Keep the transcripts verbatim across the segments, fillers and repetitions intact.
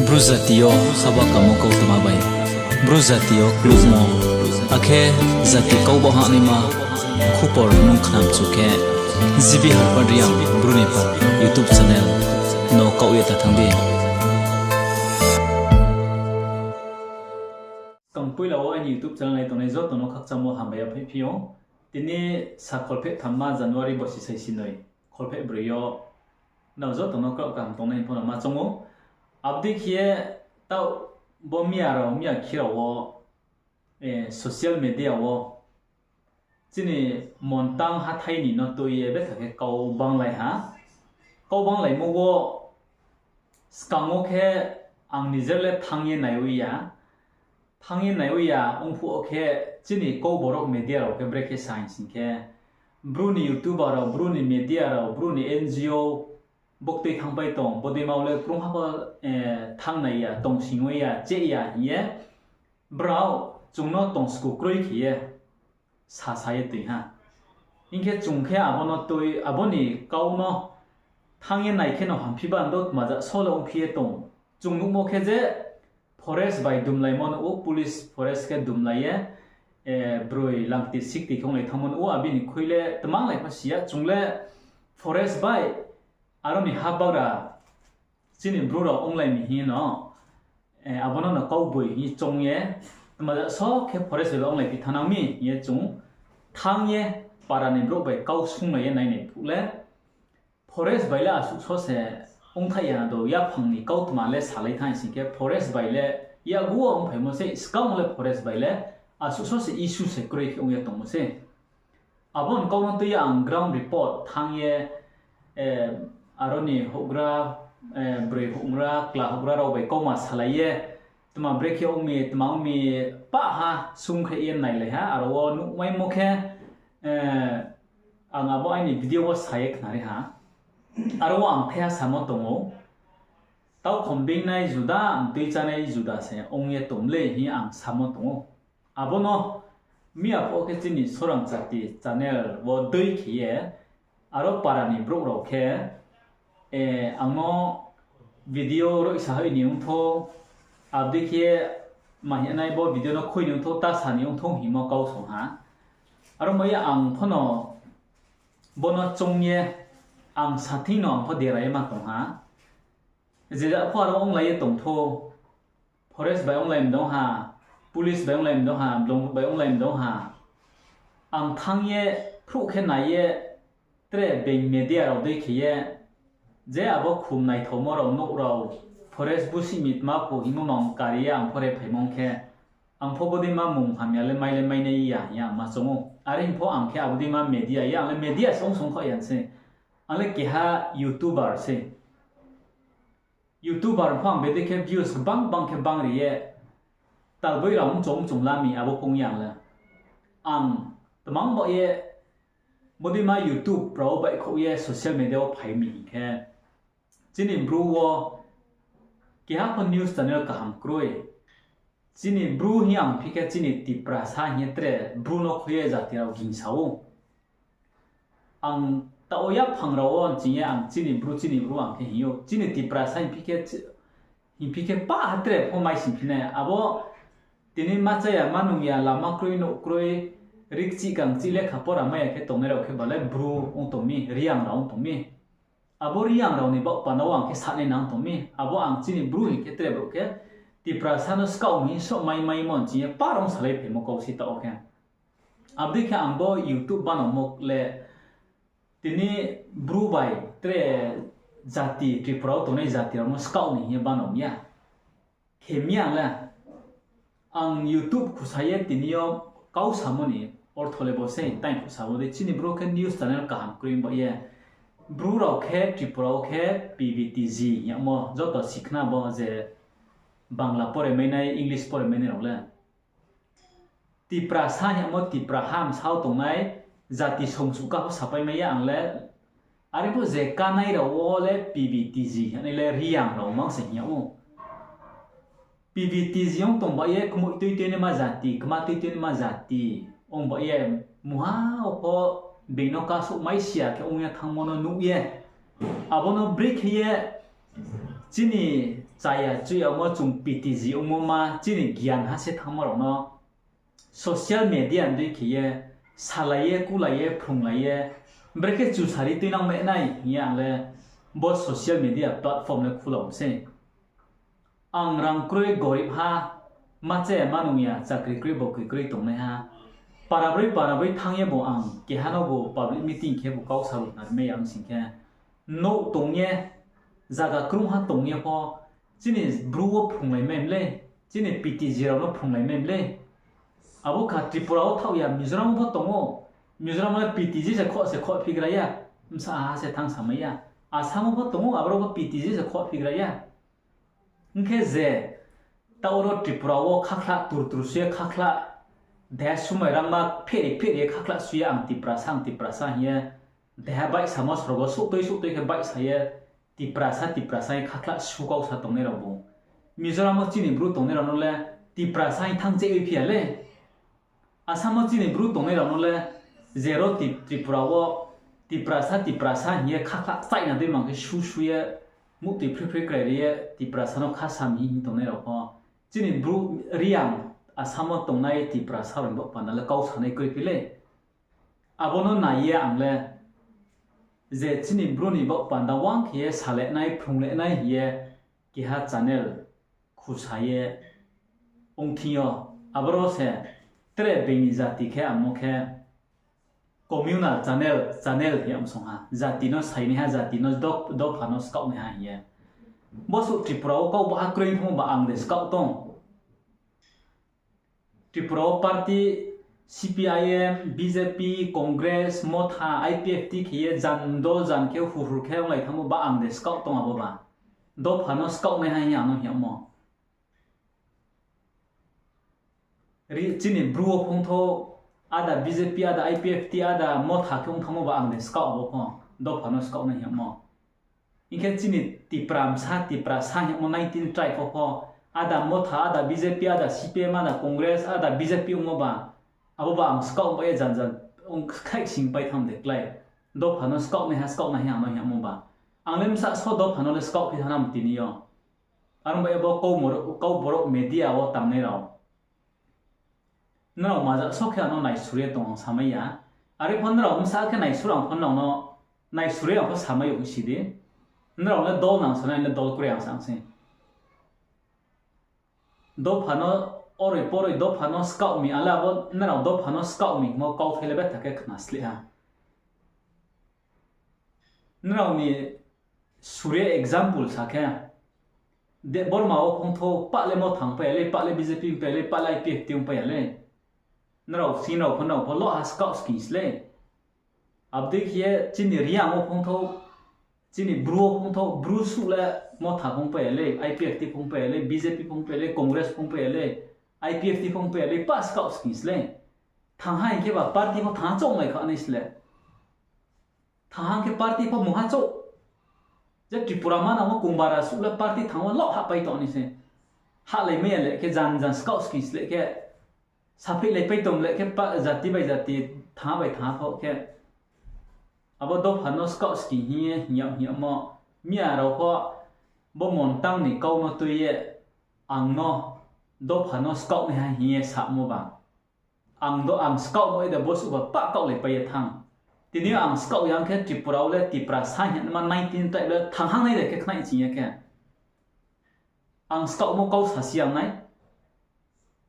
Bru jati yo haba kamo kautma bai, Bru jati yo klukmo, akhe jati kau ba hahnaima khupor nung khnamchu khe, G B Harpad Reang Bru ni pha YouTube channel no kaoh ye ta thanng di. Skang poila wo aini YouTube channel nai tongnai joto no khakchangmo hambai ya phaiphi ou. Tini sa kholpheh thamma January bosi saisi noi, kholpheh broi yo nrao joto no kraoh kaham tongnai hing pho no ma choung ou. Abo dei khe ye taoh bo miya rao, miya khe rao wo, social media wo chini Montang hathái ni no tui ye betha khe kau banglai ha. Kau banglaimo wo skang wo khe ang nijer le thanng ye nai oi ya. Thanng ye nai oi ya ongphuh wo khe chini Kokborok media rao khe brekhe sa hing sing khe, Bru ni YouTuber rao, Bru ni media rao, Bru ni N G O, buktui thanngpai tong, bodeima wo le krungha pho thanng nai ya, tong sing oi ya, cheh ya hing ye, brao chung no tongsku kroi khe ye sasa ye tui ha. Hing khe chung khe abo no tui, abo ni kau no thanng ye nai khe no hamphi ba ndo tma ja so le ongphi ye tong. Chung nuhmo khe je forest bai dumlaimo nuh ou, police forest khe dumlai ye, broi langti sikti khe onglai thanngmo nuh ou, abini khui le tmanglai pho si ya, chung le forest bai aro ni ha bagra chini Bru rao onglai mi hing ye no, abo no no kauboi hing ye choung ye, tma ja so khe forest bai onglai phi thanng nang mi hing ye chung thanng ye para ni brouh bai kau sunglai ye nainai phuh le, forest bai le asuh so se ongthaih ya do, yaphang ni kautma le salai thanng sing khe forest bai le yakgu wo ongphaimo se, skang le forest bai le asuh so se issue se kroi khe ong ye tongmo se. Abo ni kau no tui ye ang ground report thanng ye, aro ni houhgra, broi houhgra, kla houhgra rao bai kauma salai ye, tma brekhe ong mi, tma ong mi, pah ha sungkhreh ye nailai ha, aro wo nuhmaimo khe, ang abo aini video wo sa ye khnari ha. Aro wo ang thaiha samo tong ou, taukhom beingnai juda, mtui chánai juda se ong ye tong le hing ye ang samo tong ou. Abo no miya phuh khe chini Sorang Jati channel wo dei khe ye, aro para ni brouh rao khe, ang no video roihsa hoih ni ongthou, abo dei khe ma hing nai bo video no khui ni ongthou, ta sa ni ongthou hingmo kau song ha. Aro bai ye ang pho no bo no choung ye, ang sa thing no ang pho dera ye ma tong ha. Je ja pho aro onglai ye tongthou, forest bai onglai mdong ha, police bai onglai mdong ha, blong bai onglai mdong ha. Ang thanng ye, phruh khe nai ye, tre being media rao dei khe ye, je abo khum naithaomo rao, nouh rao, forest busih mi tma pho hingmo mang kari ye ang pho re phaimo khe, ang pho bodeima mung hamya le mai le mainai ya hing ye ang ma choung ou. Are hing pho ang khe abo deima media ye, ang le media se ong song khaoh ya se. Ang le keha YouTuber se. YouTuber pho ang bede khe views gbang gbang khe bang ri ye, talboi rao mchong mchong la mi abo pho ong ya ang le. Ang tmang baoh ye bodeima YouTube rao baihkhouh ye social media wo phai mi hing khe, chini Bru wo keha pho news channel kaham kroi. Chini Bru hing ang phi khe chini Tiprasa hing ye tre Bru no khui ye jati rao gingsa ou. Ang taoh wo yaphang rao wo nching ye ang chini Bru, chini Bru ang khe hing ou. Chini Tiprasa hing phi khe, hing phi khe pah ha tre pho mai sing phi nai. Abo tini ma chá ya, ma nung ya, lama kroi, nouh kroi, rikchih kangchih lekha pora mai ya khe tongnai rao khe ba le Bru ong tong mi, Reang rao ong tong mi. Abo Reang rao ni baoh panda wo ang khe sanai nang tong mi. Abo ang chini Bru hing khe tre brouh khe Tiprasa no skaoh mi hing soh mai maimo nching ye par ong salai phaimo kau si taoh wo khe. Abo dei khe ang bo YouTube banaomo le tini Bru bai tre jati, Tripura wo tongnai jati rao no skaoh ni hing ye banao mi ya. Khe mi ya le. Ang YouTube khusa ye tini yo kau samo ni ortho le bo sei, tai khusa bo dei chini Bru khe news channel kaham kroi baoh ye. Bru rao khe Tripura wo khe P V T G hing yagmo joto sikhna bo je Bangla pore mainai, English pore mainai rao le. Tiprasa hing yagmo Tipra ha bsa wo tongnai jati songsuh ka pho sapai mai ya ang le. Are pho je kánai rao wo le P V T G hing yagnai le Reang rao mang se hing yag ou. P V T G ong tong ba ye kmoih tui tui naima jati, kma tui tui naima jati ong ba ye, mungha wo pho being no kasouh mai si ya khe ong ye thanngmo no nuh ye. Abo no brekhe ye chini chaya chuya ongmo, chung P T G ongmo ma chini gian ha se thanngmo rao no social media ni dei khe ye salai ye, kulai ye, phrunglai ye, brekhe chusari tuinang mai nai hing ye ang le bo social media platform le khula ong sei. Ang rang kroi, gorib ha, ma che ma nung ya, chakri kroi, bokoi kroi tongnaiha, para broi para broi thanng ye bo ang keha no bo public meeting khe bo kau sa ri nai mai ya ong sing khe, nouh tong ye, zaga krungha tong ye pho, chini Bru wo phrunglai mai mlei, chini P T G rao no phrunglai mai mlei. Abo kha Tripura wo thaoh ya, Mizoram wo pho tong ou. Mizoram le P T G se khoh se khoh phigra ya, bsa ha se thanng sa mai ya. Assam wo pho tong ou, aboro pho P T G se khoh phigra ya. Hing khe je taoh oro Tripura wo khakhla tur tur shu ye khakhla, deha sumai rangma pheri pheri ye khakhla shu ye ang Tiprasa, ang Tiprasa hing ye, deha baihsamo sorgo souhtoi souhtoi khe baihsa ye, Tiprasa, Tiprasa hing ye khakhla shu kau sa tongnai rao bung. Mizoram wo chini Bru tongnai rao no le Tiprasa hing thanng cheh oi phi ya le. Assam wo chini Bru tongnai rao no le zero Ti-, Tripura wo Tiprasa, Tiprasa hing ye khakhla chaihna dei mang khe su su ye, muhtoi phri phri krai ri ye Tiprasa no kha sami hing tongnai rao pho. Chini Bru Reang Assam wo tongnai Tiprasa rao ni baoh panda le kau sanai kroi phi le. Abo no nai ye ang le je chini Bru ni baoh panda wang khe ye sale nai, phrungle nai hing ye keha channel khusa ye ong thing yo, aboro se tre being ni jati khe ang no khe communal channel, channel hing ye ang song ha, jati no sainaiha, jati no dop-, dopha no skaohnaiha hing ye. Bo suh Tripura wo kau baha kroi thanngmo ba ang de skaoh tong. Tripura wo party C P I M, B J P, Congress, Motha, I P F T khe ye jan do jan khe hurhur khe onglai thanngmo ba ang de skaoh tong abo ba. Dopha no skaohnaiha hing ye ang no hing yagmo. Ri-, chini Bru wo phung thou, ada B J P, ada I P F T, ada Motha khe ong thanngmo ba ang de skaoh abo pho, dopha no skaohnai hing yagmo. Hing khe chini Tipra bsa, Tiprasa hing yagmo nineteen tribe wo pho, ada Motha, ada B J P, ada C P M, ada Congress, ada B J P ongmo ba, abo ba ang skaoh bai ye jan jan ong khaihsing pai thanng de klái. Dopha no skaohnaiha, skaohnai hing ang no hing yagmo ba. Ang le bsa so dopha no le skaoh phi thanng na tini yo. Are ong bai ye bo kau mor-, kau borok media wo tangnai rao, nrao maja so khe ang no naisur ye tong ang samai ya. Are pho nrao bsa khe naisur ang pho nrao no, naisur ye ang pho samai yo si di. Nrao le dol nang sanai le dol kroi ang sa ang se. Dopha no, oroi poroi dopha no skaoh mi, ale abo nrao dopha no skaoh mi hingmo kauthai le betha khe khna sleh ha. Nrao ni suri example sa khe, Debbarma wo phung thou pah le Motha ongpai ya le, pah le B J P ongpai ya le, pah le I P F T ongpai ya le. Nrao sing rao pho, nrao pho loh ha skaoh sking sleh. Abo dei khe ye chini Reang wo phung thou, chini Bru wo phung thou, Bru suh le Motha phungpai ya le, I P F T phungpai ya le, B J P phungpai ya le, Congress phungpai ya le, I P F T phungpai ya le, pah skaoh sking sleh. Thangha hing khe ba party pho thangha chouh nai kha nai sleh. Thangha khe party pho mungha chouh. Je Tripura manang wo kongbara suh le party thang wo loh hahpai tong ni se. Hahlai mai ya le khe jan jan skaoh sking sleh khe. Saphihlai pai tong le khe pa-, jati bai jati, thangha bai thangha pho khe. Abo dopha no skaoh sking hing ye hing yag hing yagmo, miya rao pho bo montang ni kau no tui ye, ang no dopha no skaohnaiha hing ye samo ba. Ang do ang skaohmo de bo suh ba pah kaohlai pai ye thanng. Tini yo ang skaoh yang khe Tripura wo le Tiprasa hing yagma nineteen tribe le thangha nai de khe khnai ching ye khe. Ang skaohmo kau sasi yang nai.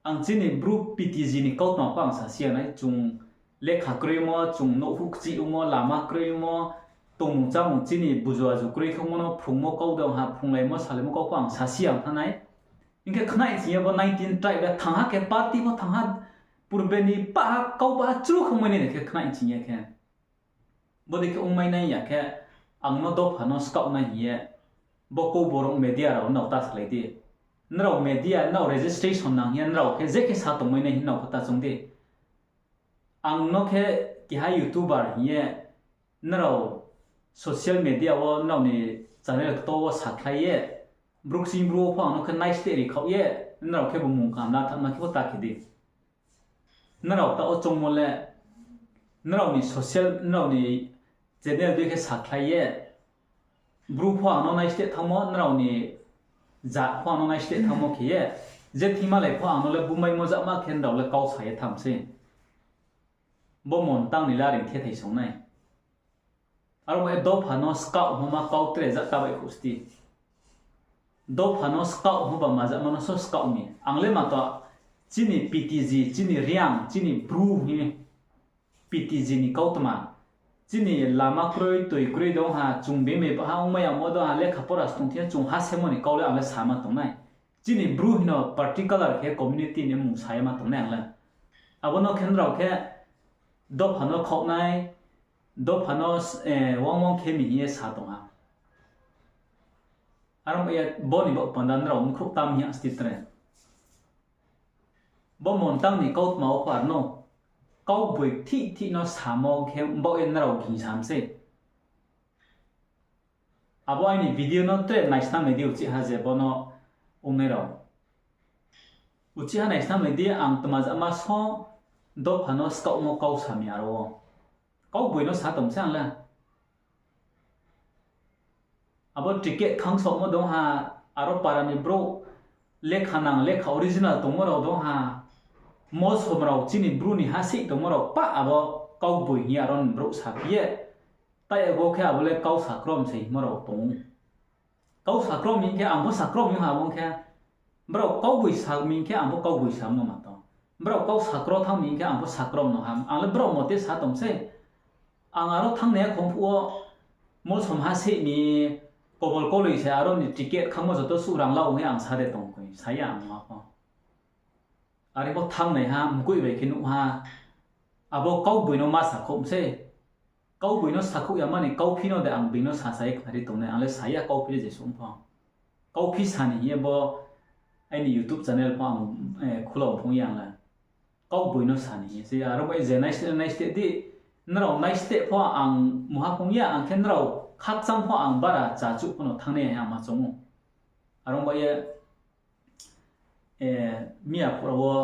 Ang chini Bru P T G ni kautma pho ang sasi yang nai. Chung lekha kroimo, chung nouhhu kchih ongmo, lama kroimo, tongmung chámung chini buju aju kroi khemo no phrungmo kau de ha, phrunglaimo salaimo kau pho ang sasi yang thanng nai. Hing khe khnai ching ye bo nineteen tribe le thangha khe party pho thangha, purbe ni paha kau paha chru khe ongmai nai de khe khnai ching ye khe. Bodei khe ongmai nai ya khe, ang no dopha no skaohnai hing ye, bo kau borok media rao nrao ta salai di. Nrao media, nrao registration nang hing ye, nrao khe je khe sa tongmai nai hing nrao khe ta choung di. Ang no khe keha YouTuber hing ye, nrao social media wo nrao ni channel kto wo sakhlai ye, brouh kching brouh wo pho ang no khe naisleh ri khaoh ye, nrao khe bo mung kaham la thanngma khe bo ta khe di. Nrao taoh wo choungmo le, nrao ni social, nrao ni channel dei khe sakhlai ye, brouh pho ang no naisleh thanngmo, nrao ni Ja pho ang no naisleh thanngmo khe ye, je thingmalai pho ang no le bumaimo jama khe nrao le kau sa ye tham sei. Bo mon tang ni le are khe thai song nai. Aro mo ye dopha no skaoh hingmo ma kau tre ja ta bai khusti. Dopha no skaoh hingmo ba ma jama no so skaoh mi. Ang le ma to chini P T G, chini Reang, chini Bru hing P T G ni kautma. Chini lama kroi, toi kroi dong ha, chung bemai baha ongmai yamo dong ha, lekha pora se tong thing yo chung ha semo ni kau le ang le sa ma tong nai. Chini Bru hing no particular khe community ni mmung sa ye ma tong nai ang le. Abo no khe nrao khe dopha no khaoh nai, dopha no, eh, wang wang khe mi hing ye sa tong ha. Aro mo ye bo ni baoh panda nrao mkhrouh tam hing ya sti tre. Bo mon tang ni kautma wo pho ar no, kaugboi thih thih no samo khe baoh ye nrao ging sam sei. Abo aini video no tre naisnamai di uchih ha je bo no ongnai rao. Uchih ha naisnamai di ang tma jama so dopha no skaohmo kau sa mi aro wo. Kaugboi no sa tong se ang le. Abo ticket khangsaohmo dong ha, aro para ni brouh lekha nang, lekha original tongmo rao dong ha, mosom rao chini Bru ni ha seih tongmo rao pah abo kaugboi hing ye aro ni brouh saphi ye, tai ago khe abo le kau sakrom se hingmo rao tong ou. Kau sakrom hing khe ang pho sakrom hing ha abo khe, brao kaugboi sa mi hing khe ang pho kaugboi sa no ma tong. Brao kau sakro thanng mi hing khe ang pho sakrom no ham. Ang le brao mote sa tong sei. Ang aro thanngnai khongphuh wo mosom ha seih mi, kobol koloi se aro ni ticket khangmo joto suh rang la ong ye ang sa de tong koi, sa ya ang ma pho. Are pho thanngnaiha mkoih bai khe nuh ha. Abo kaugboi no ma sakhouh mi sei. Kaugboi no sakhouh ya mani kauphi no de ang being no sasa ye khnari tongnai, ang le sa ya kauphi le jesuh pho. Kauphi sa ni hing ye bo aini YouTube channel pho ang, eh, khulao phung ya ang le. Kaugboi no sa ni hing ye se aro bai je naisleh, naisleh di, nrao naisleh pho ang muha phung ya, ang khe nrao khakchang pho ang bara chachuh pho no thanng nai ha ma choung ou. Aro bai ye, eh, miya phuh rao wo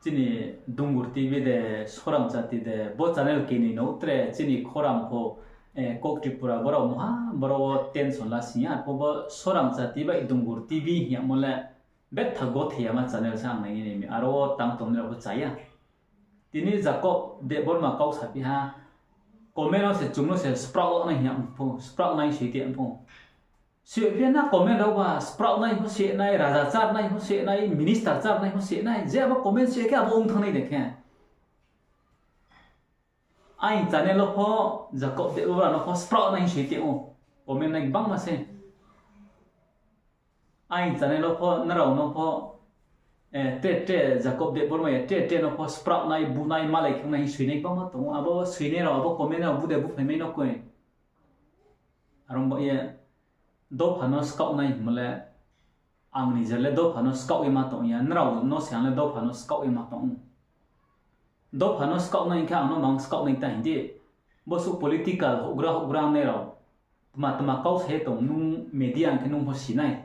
chini Dungur T V de, Sorang Chati de, bo channel keni no tre chini khorang pho, eh, Kok Tripura borao muha, borao wo tension la sing ya, arphuh bo Sorang Chati bai Dungur T V hing yamo le betha gothe yama channel se ang nai ni mi, aro wo tang tongnai rao pho cha ya. Tini Jacob Debbarma kau saphi ha, comment no se chung no se spraoh nai hing ya pho, spraoh nai soi te pho. Soi phi na comment rao ba spraoh nai pho se nai, raja char nai pho se nai, minister char nai pho se nai, je abo comment soi khe abo ong thanng nai de khe. Aini channel wo pho Jacob Debbarma no pho spraoh nai soi te ou, comment nai gbangma se. Aini channel wo pho nrao no pho, eh, tre tre Jacob Debbarma ya tre tre no pho spraoh nai, bu nai, malai khe nai hing soinai gbangma tong ou. Abo soinai rao, abo comment rao bu de buphaimai no koi. Aro bai ye dopha no skaoh nai hingmo le, ang ni je le dopha no skaoh ye ma tong ya, nrao no se ang le dopha no skaoh ye ma tong ou. Dopha no skaoh nai hing khe ang no mang skaoh nai ta hing di. Bosuh political houhgra houhgra ongnai rao, tma tma kau sa ye tong, nung media hing khe nung pho si nai.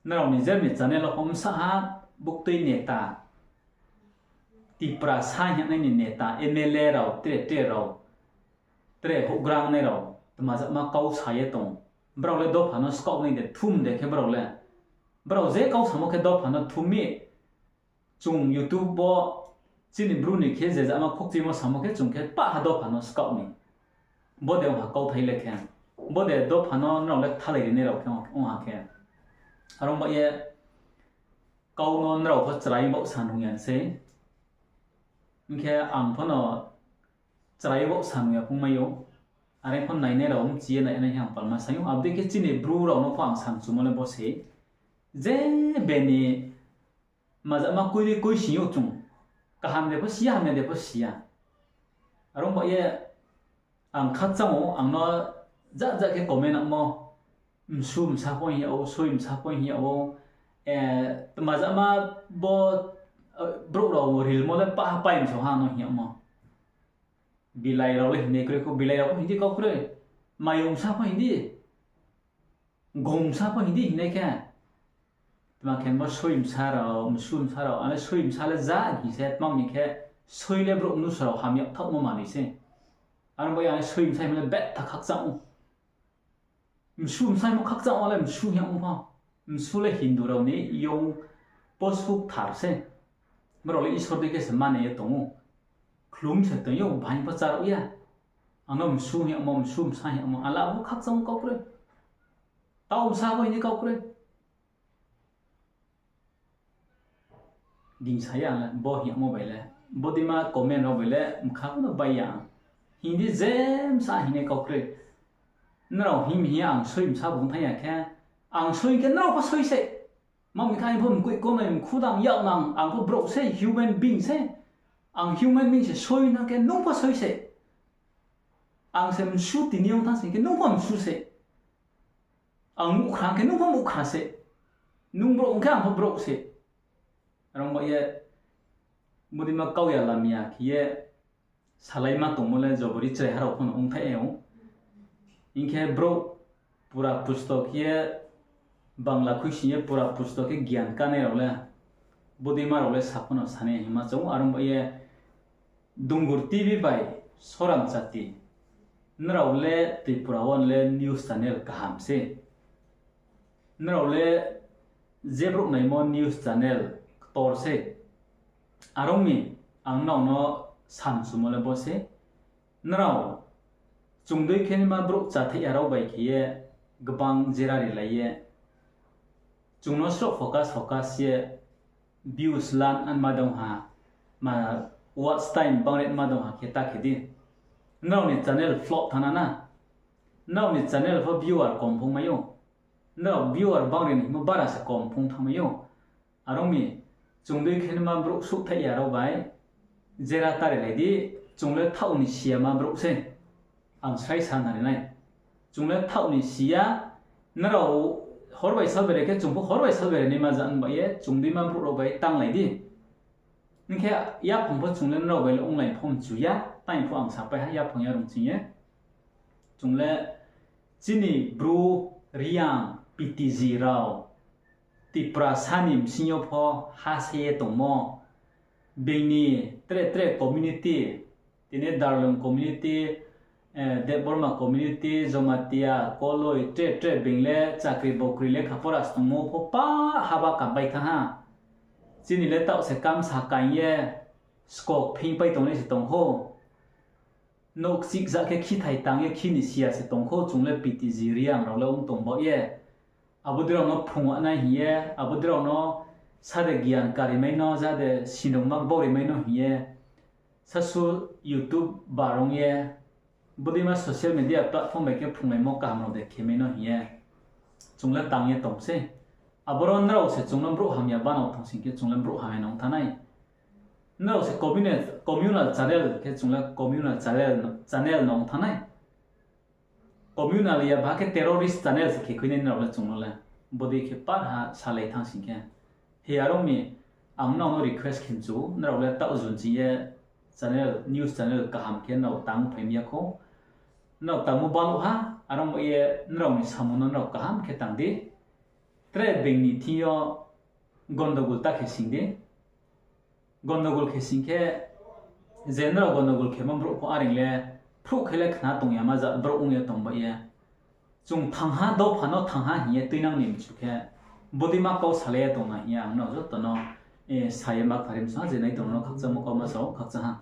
Nrao ni je ni channel wo pho bsa ha, buktui neta, Tiprasa hing nai ni neta, M L A rao, tre tre rao, tre houhgra ongnai rao, tma jama kau sa ye tong. Brao le dopha no skaoh nai de, thum de khe brao le. Brao je kau samo khe dopha no thum mi. Chung YouTube wo chini Bru ni khe je jama khokchimo samo khe chung khe pah ha dopha no skaoh ni. Bo de ong ha kauthai le khe. Bo de dopha no nrao le kthalai rinai rao khe ong ha khe. Are ong bai ye kau no nrao pho chrai baoh sa nung ya sei. Hing khe ang pho no chrai baoh sa nung ya phungmai ou. Are pho nainai rao mchi ye nai nai hing ang palma sai ou. Abo dei khe chini Bru rao no pho ang samchumo le bo sei. Je beni majama koi ni koi sing yo chung. Kaham de pho si ya, hamya de pho si ya. Are ong bai ye ang khakchang ou, ang no ja ja khe comment nangmo. Msu msa pho hing ya ou, soi msa pho hing ya ou. Eh, tma jama bo, eh, brouh rao rilmo le pah pai msa ha no hing yagmo. Bilai rao le hing nai kroi kho, bilai rao pho hing di kau kroi. Mayung msa pho hing di. Gong msa pho hing di hingnai khe. Tma khe bo soi msa rao, msu msa rao, ang le soi msa le ja hing se, tma hing khe soi le brouh mnusu rao hamya thaohmo manoi se. Aro bai ang le soi msa hing le betha khakchang ou. Msu bsa hingmo khakchang wo le msu hing yagmo pho. Msu le Hindu rao ni yong posu kthar se. Brao le Isor dei khe se mani ye tong ou. Khlum se tong ou, bahaing pho chá rao ya. Ang no msu hing yagmo, msu bsa hing yagmo, ala bo khakchang wo kau kroi. Tau bsa bo hing ni kau kroi. Gingsa ya le, bo hing yagmo bai le, bodeima comment rao bai le, mkha pho no bai ya. Hing di je bsa hing ni kau kroi. Nrao hing mi hing ye ang soi bsa bung thanng ya khe, ang soi khe nrao pho soi se. Ma mi khe ang pho mkoih konoi mkhudang yagnang, ang pho brouh se, human being se. Ang human being se soi na khe nung pho soi se. Ang se msu tini ong thanng sing khe nung pho msu se. Ang muhkhra khe nung pho muhkhra se. Nung brouh ong khe ang pho brouh se. Are ong ba ye, bodeima kau ya lamya khe ye salaima tongmo le jobori chraiha rao pho no ongthai ou. Hing khe brouh pura pusto khe ye, Bangla khuisoing ye pura pusto khe gian kánai rao le, bodeima rao le sa pho no sanai hingma chong ou. Are ong ba ye, Dungur TV bai Soram Chati, nrao le Tripura wo le news channel kaham se. Nrao le je brouh naimo news channel ktor se. Are ong mi, ang nrao no samchumo le bo se. Nrao chung dei khe naima brouh chathaih ya rao bai khe ye gbang jera rilai ye, chung no sroh focus focus ye views lan anma dong ha, ma watch time bang ri ma dong ha khe ta khe di. Nrao ni channel flop thanng na na. Nrao ni channel pho viewer kom phung mai ou. Nrao viewer bang ri ni hingmo bara se kom phung thanng mai ou. Are ong mi, chung dei khe naima brouh suhthaih ya rao bai jera ta rilai di, chung le thaoh ni si yama brouh se. Ang srai sa na ri nai. Chung le thaoh ni si ya, nrao hor bai sal bere khe chung pho hor bai sal bere naima ja ong ba ye, chung deima brouh rao bai tanglai di. Hing khe yaphang pho chung le nrao bai le onglai pho mchu ya, tang pho ang sapai ha yaphang yarung ching ye. Chung le chini Bru, Reang, PTG rao, Tiprasa ni bsing yo pho ha se ye tongmo, being ni tre tre community, tini Darlung community, Debbarma community, Jomatia, Koloi, tre tre being le chakri bokri lekha pora se tongmo pho pa haba kampai thanng ha. Chini le taoh se kamsa kaing ye skok phingpai tongnai se tong kho. Nouh kchih za khe khithai tang ye khini si ya se tong kho, chung le PTG Reang rao le ong tong baoh ye. Abo dei rao no phrung nai hing ye, abo dei rao no sade gian karimai no, jade sinungma baorimai no hing ye, sasu YouTube barong ye, bodeima social media platform bai khe phrunglaimo kaham rao de khemai no hing ye, chung le tang ye tong sei. Aboro nrao se chung no brouh hamya bano thang sing khe chung le brouh hamya nong thanng nai. Nrao se communal, communal channel khe chung le communal channel, channel nong thanng nai. Communal ya ba khe terrorist channel se khe khui nai nrao le chung no le. Bodei khe par ha salai thanng sing khe. He are ong mi, ang nrao no request khe mchu, nrao le taoh jun ching ye channel, news channel kaham khe nrao tang phai mi ya kho. Nrao tangmo baluh ha, are ong ye nrao ni samung no nrao kaham khe tang di. Tre being ni thing yo gondogol ta khe sing di. Gondogol khe sing khe, je nrao gondogol khemo brouh pho areing le, phruh khe le khna tong ya ma ja brouh ong ye tong ba ye. Chung thanng ha, dopha no thanng ha hing ye tuinang ni mchu khe, bodeima kau salai ye tong na hing ye ang nrao joto no, eh, sa ye ma khnari msung ha, je nai tong no khakchangmo kau ma sa ou, khakchang ha.